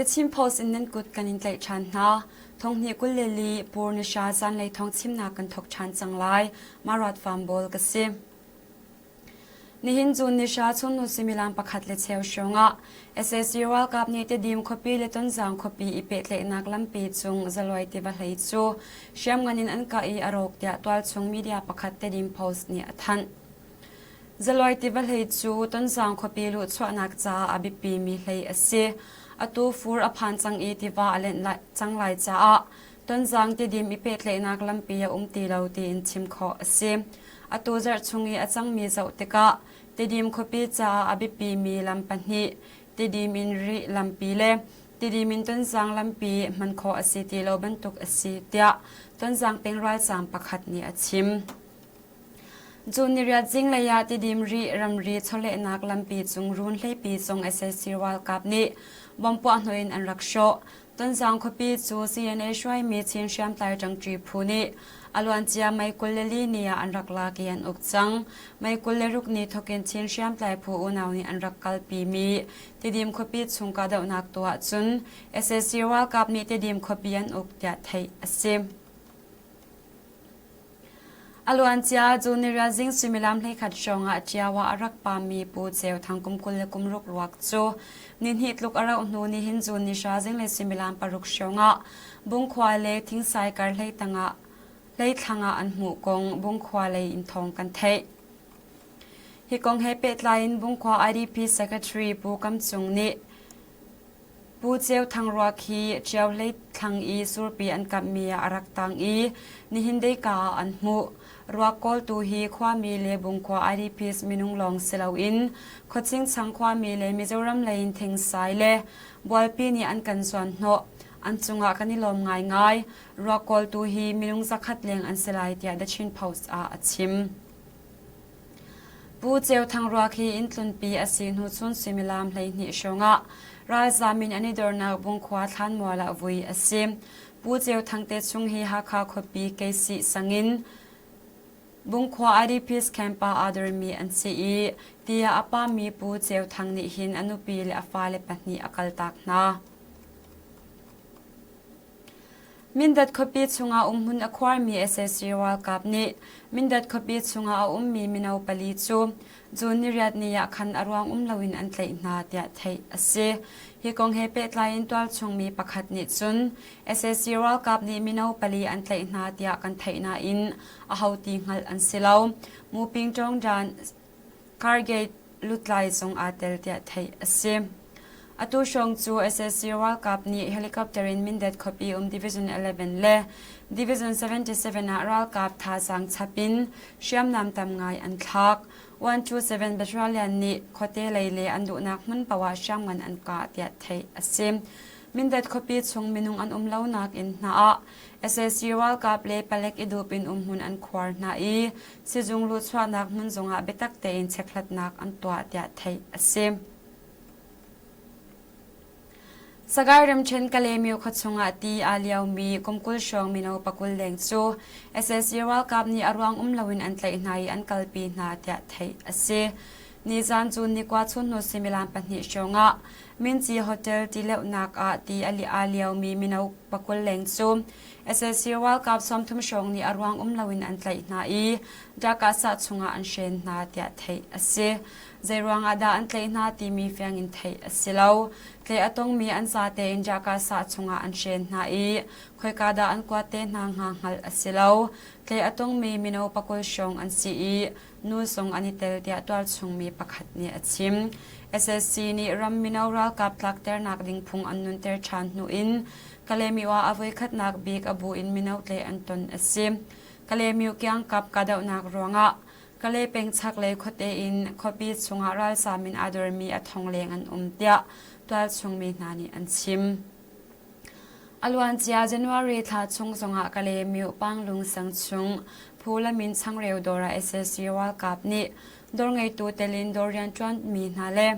The Chin Post in nan kut kan in tlaih ṭhan hna. Thonghnih 22 Pur Nisha zanlei thawng chimnak kan thawk ṭhan cang lai. Marat Farm Bawl ka si. Nihin June nihra chunhnu suimilam pakhat le cheu hrawngah sac ralkap nih Tedim khuapi le Tonzang khuapi i pehtlaihnak lampi cung Zaluai tiva hlei cu hriamngan in an kah i a rawk tiah tualchung media pakhat Tedim Post nih a thanh. Zaluai tiva hlei cu Tonzang khuapi luhchuahnak caah a biapimi hlei a si. Atu fur a phan cang i tiva a lenh cang lai caah Tonzang Tidim i pehtlaihnak lampi a um ti lo tiin chim khawh a si. Atu zarh chung i a cangmi zoh tikah Tidim khuapi caah a biapimi lam pahnih, Tidim in Rih lampi le Tidim in Tonzang lampi hman khawh a si ti lo bantuk a si, tiah Tonzang peng ralzaam pakhat nih a chim. June niriat zinglei ah Tidim Rih ramri chawlehnak lampi cung Run hleipi cung sac ralkap nih bomb puahhnawh in an rak hrawh. Tonzang khuapi cu CNA hruaimi Chin hriamtlai ṭangṭi phu nih a luancia May 24 ni ah an rak lak i an uk cang. May 26 ni thawkin Chin hriamtlai phu unau nih an rak kalpimi Tidim khuapi chung kahdohnak tuah cun sac ralkap nih Tidim khuapi an uk tiah theih a si. A luancia June niriat zing suimilam 11 hrawng ah Ṭio ah a rak pammi Pu Ceu Thang kum 26 ruak cu nihnih tluk a rauh hnu nihin June ni hra zinglei suimilam paruk hrawng ah Bungkhua le Thingsai kar hleithlang ah an hmuh kong Bungkhua lei in thawng kan theih. Hi kong he pehtlai in Bungkhua IDP Secretary Pu Kam Cung nih Pu Ceu Thang ruak hi Ṭio hleithlang i surpi an kamhmi ah a rak tang i nihin deika ah an hmuh. Ruak kawltu hi khuami le Bungkhua IDPs minung lawng si loin Khuachingchang khuami le Mizoram lei in Thingsai le Bualpi nih an kan zuanhnawh. An cungah kan i lawm ngaingai. Ruak kawltu hi minung zakhat leng an si lai tiah The Chin Post ah a chim. Pu Ceu Thang ruak hi inn tlunpi a si hnu chun suimilam 12 hrawngah ralzaam in an i dornak Bungkhua thlanmual ah vui a si. Pu Ceu Thang te chung hi Hakha khuapi Keisih sangin Bungkhua IDPs camp ah aa dormi an si i tiah a pami Pu Ceu Thang nih hin a nupi le a fale pahnih a kaltak hna. Mindat khuapi chungah umhmun a khuarmi sac ralkap nih Mindat khuapi chungah a ummi mino pali cu June niriat ni ah khan a ruang um loin an tlaih hna tiah theih a si. Hi kong he pehtlai in tualchung mi pakhat nih cun sac ralkap nih mino pali an tlaih hna tiah kan theih nain aho ti hngalh an si lo. Muping Ṭawngdan Cargate lutlai zong aa tel tiah theih a si. Atu hrawng cu sac ralkap nih helicopter in Mindat khuapi um Division 11 le Division 77 ah ralkap thazaang chap in hriamnam tam ngai an thlak. 127 Battalion nih khuate lei le an duhnak hmun paoh ah hriamngan an kah tiah theih a si. Mindat khuapi chung minung an um lonak inn hna ah sac ralkap le palek i dup in umhmun an khuar hna i sizung luhchuahnak hmun zongah biatak tein chekhlatnak an tuah tiah theih a si. Sagaing ramṭhen Kalaymyo khuachung ah ti aa liomi kum 20 hrawng mino pakul leng cu sac ralkap nih a ruang um loin an tlaih hna i an kalpi hna tiah theih a si. Nizan cu nikua chunhnu suimilam pahnih hrawng ah Minci Hotel tileuhnak ah ti aa liomi mino pakul leng cu sac ralkap 30 hrawng nih a ruang um loin an tlaih hna i Dakah chungah an hren hna tiah theih a si. Zeiruang ah dah an tlaih hna timi fiang in theih a si lo. Tlaih a tongmi an zate in Dakah chungah an hren hna i khoika dah an kuat te hna hnga hngalh a si lo. Tlaih a tongmi mino pakul hrawng an si i nu zong an i tel tiah tualchungmi pakhat nih a chim. SSC nih ram mino ralkap tlakternak ding phung an nunter ṭhan hnu in Kalaymyo ah a voikhatnak bik a bu in mino tleh an ton a si. Kalaymyo kiangkap kahdohnak ruangah Kalay peng chaklei khuate in khuapi chungah ralzaam in aa dormi a thong leng an um tiah tualchungmi hna nih an chim. A luancia January thla chung zongah Kalaymyo Panglung sang chung Phulamin changreu dawr ah sac ralkap nih dawr ngeitu tel in dawr rianṭuanmi hna le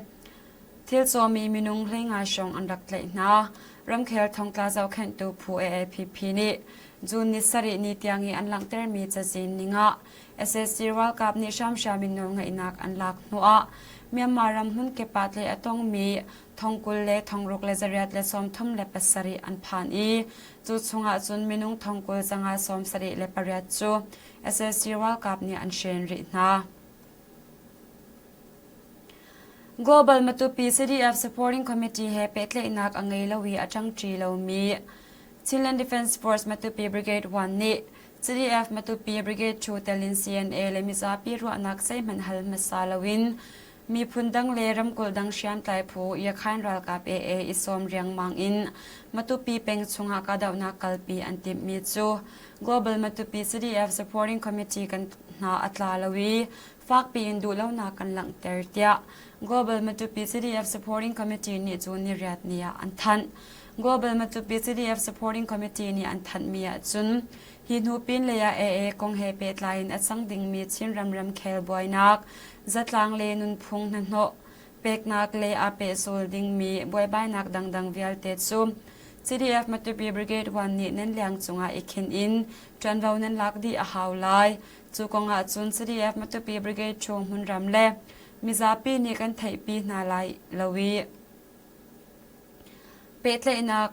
thil cawmi minung 15 hrawng an rak tlaih hna. Ramkhel thongtla zohkhenhtu phu AAPP nih June ni sarih ni tiang i an langhtermi cazin ning ah sac ralkap nih hramhram in nawlngeihnak an lak hnuah Myanmar ram hmunkip ah tlaih a tongmi thong 20 le 600 le 837 an phan i cu chungah cun minung 20 578 cu sac ralkap nih an hren rih hna. Global Matupi CDF Supporting Committee he pehtlaihnak a ngei lo i a ṭangṭi lomi Chinland Defence Force Matupi Brigade 1 nih CDF Matupi Brigade 2 tel in CNA le mizapi ruahnak zeihmanh hal hmasa loin miphun dang le ramkulh dang hriamtlai phu Yakhain ralkap AA i sawm riangmang in Matupi peng chungah kahdohnak kalpi an timhmi cu Global Matupi CDF Supporting Committee kan hna a tla lo i fakpi in duhlonak kan langhter tiah Global Matupi CDF Supporting Committee nih cu niriat ni ah an thanh. Global Matupi CDF Supporting Committee nih an thanhmi ahcun hi hnu pinlei ah AA kong he pehtlai in a cang dingmi Chinram ramkhel buainak, zatlang le nunphung hnahnawh peknak le aa pehzul dingmi buaibainak dangdang vialte cu CDF Matupi Brigade 1 nih nan liang cungah i khin in ṭuanvo nan lak dih a hau lai. Cu kong ahcun CDF Matupi Brigade chung hmunram le mizapi nih kan theihpi hna lai lo i pehtlaihnak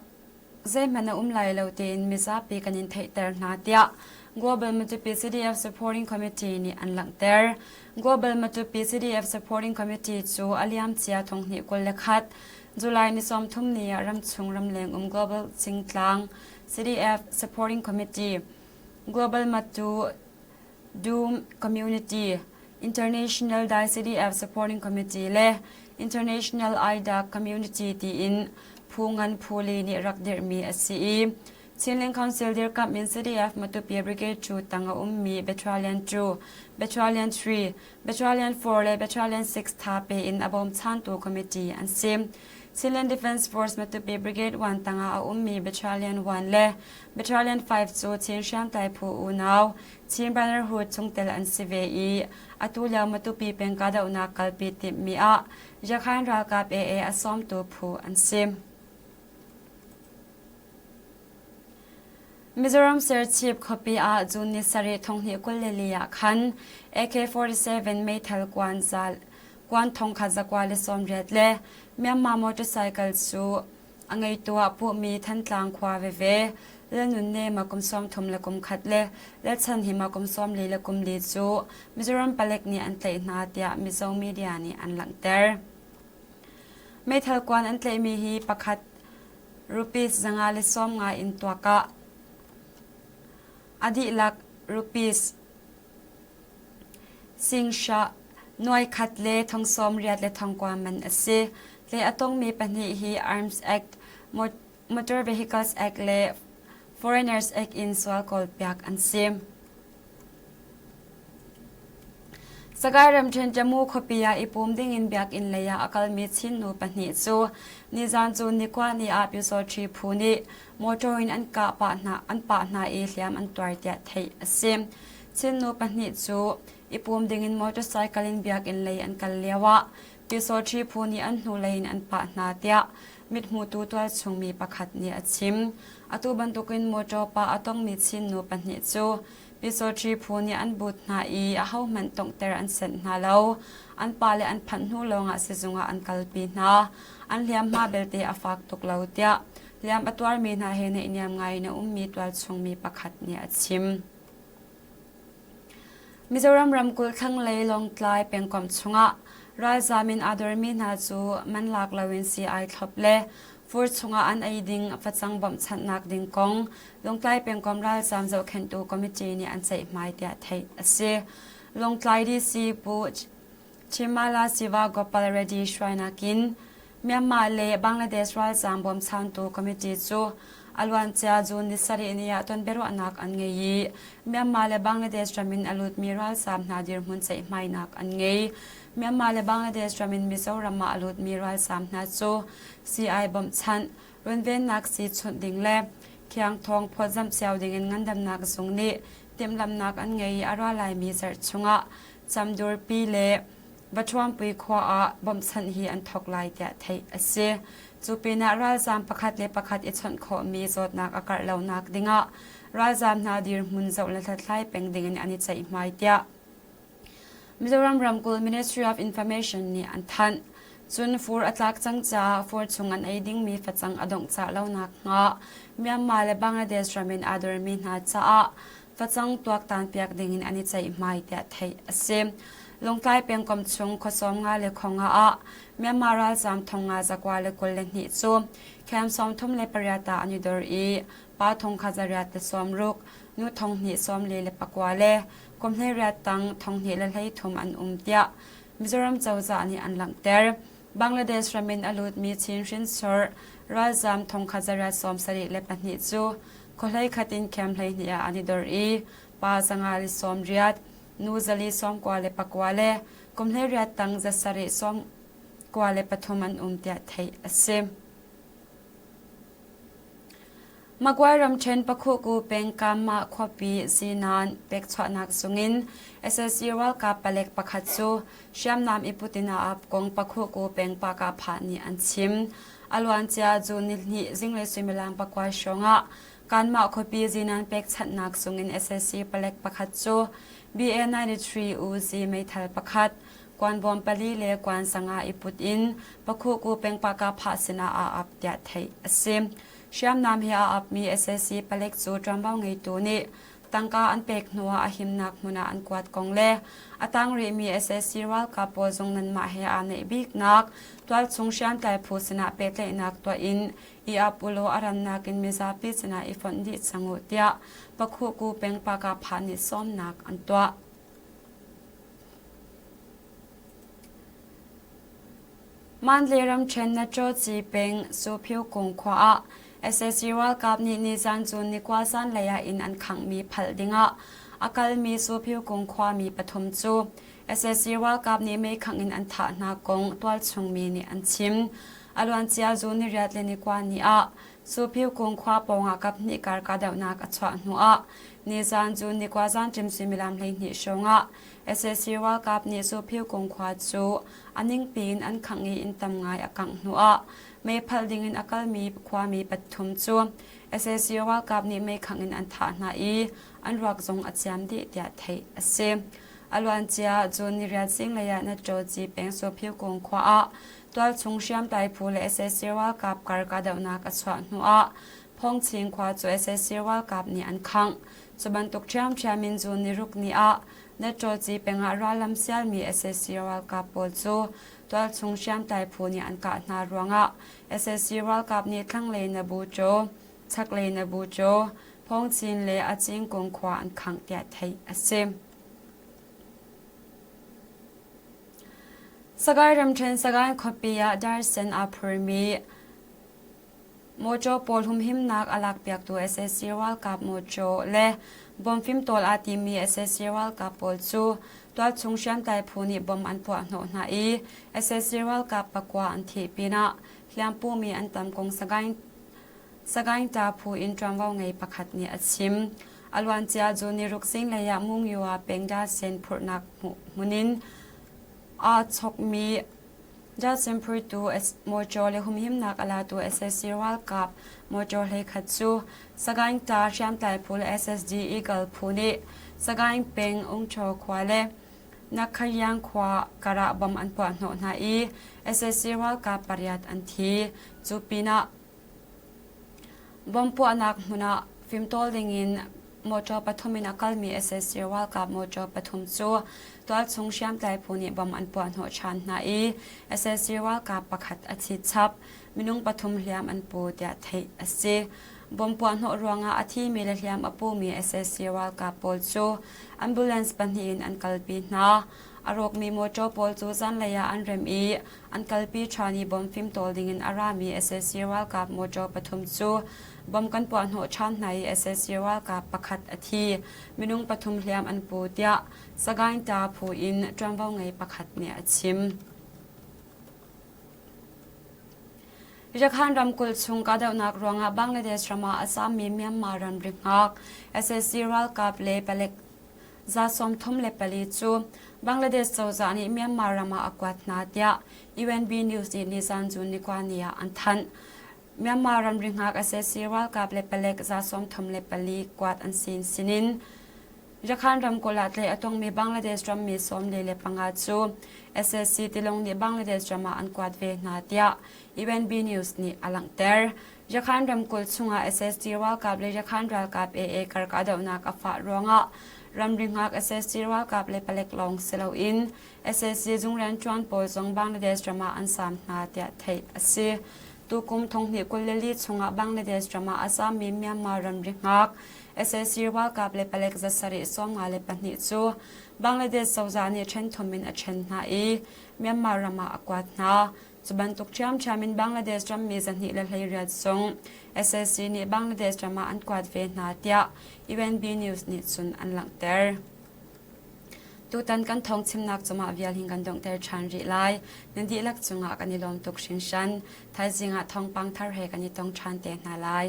zeihmanh a um lai lo tiin mizapi kan in theihter hna tiah Global Matupi CDF Supporting Committee nih an langhter. Global Matupi CDF Supporting Committee cu a liamcia 2021 July ni 30 ni ah ramchung ramleng um Global Cingtlang CDF Supporting Committee Global Matu Doom Community, International Dai CDF Supporting Committee le International IDAC Community tiin phu ngan phu li nih rak dirhmi a si i Chinland Council dirkamh in CDF Matupi Brigade 2 tang a ummi Battalion 2, Battalion 3, Battalion 4 le Battalion 6 tha pe in a bawmchantu committee an si. Chinland Defence Force Matupi Brigade 1 tangah a ummi Battalion 1 le Battalion 5 cu Chin hriamtlai phu unau Chin Brotherhood chungtel an si ve i atu lio Matupi peng kahdohnak kalpi timhmi ah Yakhain ralkap AA a sawmtu phu an si. Mizoram Serchhip khuapi ah June ni sarih thonghnih 22 ah khan AK-47 meithal kuan zal kuan thongkhat zakua le 80 le Myanmar motorcycle cu A ngeitu ah puhmi Thantlang khua veve Lalnunnema kum 31 le Lalchanhima kum 44 cu Mizoram palek nih an tlaih hna tiah Mizo media nih an langhter. Meithal kuan an tlaihmi hi pakhat rupees 550 in tuak ah a dihlak rupees Singshah nuaikhat le thong 80 le thong kua man a si. Tle a tongmi pahnih hi Arms Act, Motor Vehicles Act le Foreigners Act in sual kawlpiak an si. Sagaing ramṭhen Jammu khuapi ah i pum dingin biakinn lei ah a kalmi Chin nu pahnih cu nizan cu nikua ni ah Pyusawṭhi phu nih motor in an kah pah hna an pah hna i hliam an tuar tiah theih a si. Chin nu pahnih cu i pum dingin motorcycle in biakinn lei an kal lioah Pyusawṭhi phu nih an hnulei in an pah hna tiah mithmutu tualchung mi pakhat nih a chim. Atu bantukin motor pah a tongmi Chin nu pahnih cu Pyusawṭhi phu nih an but hna i ahohmanh tonghter an senh hna lo. An pale an phanh hnu lawngah sizung ah an kalpi hna. An hliamhma belte a fak tuk lo tiah hliam a tuarmi hna he naihniam ngai in a ummi tualchung mi pakhat nih a chim. Mizoram ramkulh thlanglei Lawngtlai pengkomh chungah ralzaam in aa dormi hna cu man lak loin sii-ai thlop le fur chungah an ei ding facang bawmhchanhnak ding kong Lawngtlai pengkomh ralzaam zohkhenhtu committee nih an ceihmai tiah theih a si. Lawngtlai DC Pu Chimala Siva Gopal Reddy hruainak in Myanmar le Bangladesh ralzaam bawmchantu committee cu a luancia June ni sarih ni ah tonbiaruahnak an ngei i Myanmar le Bangladesh ram in a lutmi ralzaam hna dirhmun ceihmainak an ngei. Myanmar le Bangladesh ram in Mizoram ah a lutmi ralzaam hna cu sii-ai bawmhchanh, runvennak sii chunh ding le khiangthawng phawtzamh cio ding in ngandamnak zung nih timhlamhnak an ngei i a ra laimi zarh chungah Camdurpi le Vaṭhuampui khua ah bawmhchanh hi an thawk lai tiah theih a si. Cu pinah ralzaam pakhat le pakhat i chawnh khawhmi zawtnak a karh lonak dingah ralzaam hna dirhmun zoh le hlathlai peng dingin an i ceihmai tiah Mizoram ramkulh Ministry of Information nih an thanh. Cun fur a tlak cang caah fur chung an ei dingmi facang a dongh cah lo nakhnga Myanmar le Bangladesh ram in aa dormi hna caah facang tuaktanpiak dingin an i ceihmai tiah theih a si. Lungtlai pengkomh chung khuasawm nga le khuanga ah Myanmar ralzaam thong nga zakua le 22 cu camp 38 ah an i dor i pa thong kha zariat le sawmruk, nu thong hnih sawm li le pakua le kum hleiriat tang thong hnih le hleithum an um tiah Mizoram cozah nih an langhter. Bangladesh ram in a lutmi Chin hrinsor ralzaam thongkhat zariat 72 cu khuahlei khat in camp 12 ah an i dor i pa zanga le sawm riat, nu zali sawmkua le pakua le kum hleiriat tang zasarih sawmkua le pathum an um tiah theih a si. Magway ramṭhen Pakhuku peng Kamah khuapi Zinan pekchuahnak zungin sac ralkap palek pakhat cu hriamnam i put in a ap kong Pakhuku peng Pakahphah nih an chim. A luancia June nihnih zinglei suimilam pakua hrawngah Kanmah khuapi Zinan pekchanhnak zungin sac palek pakhat cu BA-93 Uzi meithal pakhat, kuanbawm pali le kuan sanga i put in Pakhuku peng Pakahphah sinah aa ap tiah theih a si. Hriamnam he aa apmi sac palek cu ṭuanvo ngeitu nih tangka an pek hnuah a himnak hmun ah an kuat kong le a tang rihmi sac ralkap pawl zong nanmah he aa naih biknak tualchung hriamtlai phu sinah pehtlaihnak tuah in i ap ulaw a rannak in mizapi sinah i fonh dih cang uh tiah Pakhuku peng Pakahphah nih sawmnak an tuah. Mandalay ramṭhen Naṭawci peng Suphyukung khua ah sac ralkap nih nizan cu nikua zanlei ah inn an khanghmi phalh dingah a kalmi Suphyukung khuami pathum cu sac ralkap nih meikhangh in an thah hna kong tualchung mi nih an chim. A luancia zu niriat le nikua ni ah Suphyukung khua pawngah kaphnih kar kahdohnak a chuah hnuah nizan cu nikua zanṭim suimilam 12 hrawngah sac ralkap nih Suphyukung khua cu a ningpi in an khangh i inn tam ngai a kangh hnuah meiphalh dingin a kalmi khuami pathum cu sac ralkap nih meikhangh in an thah hna i an ruak zong a ciam dih tiah theih a si. A luancia June niriat zinglei ah Natṭawci peng Suphyukung khua ah tualchung hriamtlai phu le sac ralkap kar kahdohnak a chuah hnuah Phongching khua cu sac ralkap nih an khangh. Cu bantuk ṭhiamṭhiam in June niruk ni ah Natṭawci pengah rallam sialmi sac ralkap pawl cu tualchung hriamtlai phu nih an kah hna ruangah sac ralkap nih thlanglei Nabuṭaw, chaklei Nabuṭaw, Phongchin le Acingkung khua an khangh tiah theih a si. Sagaing ramṭhen Sagaing khuapi ah darsen aa phurmi Mawṭaw pawl humhimnak a lakpiaktu sac ralkap mawṭaw le bom fimtawl aa timi sac ralkap pawl cu tualchung hriamtlai phu nih bom an puahhnawh hna i sac ralkap pakua an thih pinah hliampumi an tam kong Sagaing Sagaing Ta phu in ṭuanvo ngei pakhat nih a chim. A luancia June niruk zinglei ah Mungyo peng Dasen phurhnak hmun in aa chokmi Jalsenphurtu mawṭaw le humhimnak a latu sac ralkap mawṭaw hleikhat cu Sagaing Ta hriamtlai phu le SSD Eagle phu nih Sagaing peng Ungṭhaw khua le Nakharyang khua karah bom an puahhnawh hna i sac ralkap pariat an thi. Cu pinah Bomb puahnak hmun ah fimtawl dingin mawṭaw pathum in a kalmi sac ralkap mawṭaw pathum cu tualchung hriamtlai phu nih bomb an puahhnawh ṭhan hna i sac ralkap pakhat a thi chap. Minung pathum hliam an pu tiah theih a si. Bomb puahhnawh ruangah a thimi le hliam a pumi sac ralkap pawl cu ambulance pahnih in an kalpi hna. A rawkmi mawṭaw pawl cu zanlei ah an remh i an kalpi ṭhan i bomb fimtawl dingin a rami sac ralkap mawṭaw pathum cu bomb kan puahhnawh ṭhan hna i sac ralkap pakhat a thi. Minung pathum hliam an pu tiah Sagaing Ta phu in ṭuanvo ngei pakhat nih a chim. Rakhan ramkulh chung kahdohnak ruangah Bangladesh ram ah a zaammi Myanmar ramri hngak sac ralkap le palek 34 cu Bangladesh cozah nih Myanmar ram ah a kuat hna tiah UNB News nih nizan June nikua ni ah an thanh. Myanmar ramri hngak sac ralkap le palek 34 kuat an sin sinin. Rakhan ramkulh ah tlaih a tongmi Bangladesh rammi 45 cu SSC tilawng nih Bangladesh ram ah an kuat ve hna tiah UNB News nih a langhter. Rakhan ramkulh chungah SSC ralkap le Rakhan ralkap AA kar kahdohnak a fah ruangah ramri hngak SSC ralkap le palek lawng si loin SSC zung rianṭuan pawl zong Bangladesh ram ah an saam hna tiah theih a si. Tukum thonghnih 24 chungah Bangladesh ram ah a zaammi Myanmar ramri hngak SSC ralkap le palek 754 cu Bangladesh cozah nih ṭhenthum in a ṭhen hna i Myanmar ram ah a kuat hna. Cu bantuk ṭhiamṭhiam in Bangladesh rammi 218 zong SSC nih Bangladesh ram ah an kuat ve hna tiah UNB News nih cun an langhter. Tutan kan thawngchimnak cungah vial hin kan donghter ṭhan rih lai. Nan dihlak cungah kan i lawm tuk hringhran. Thaizing ah thawngpang thar he kan i tong ṭhan te hna lai.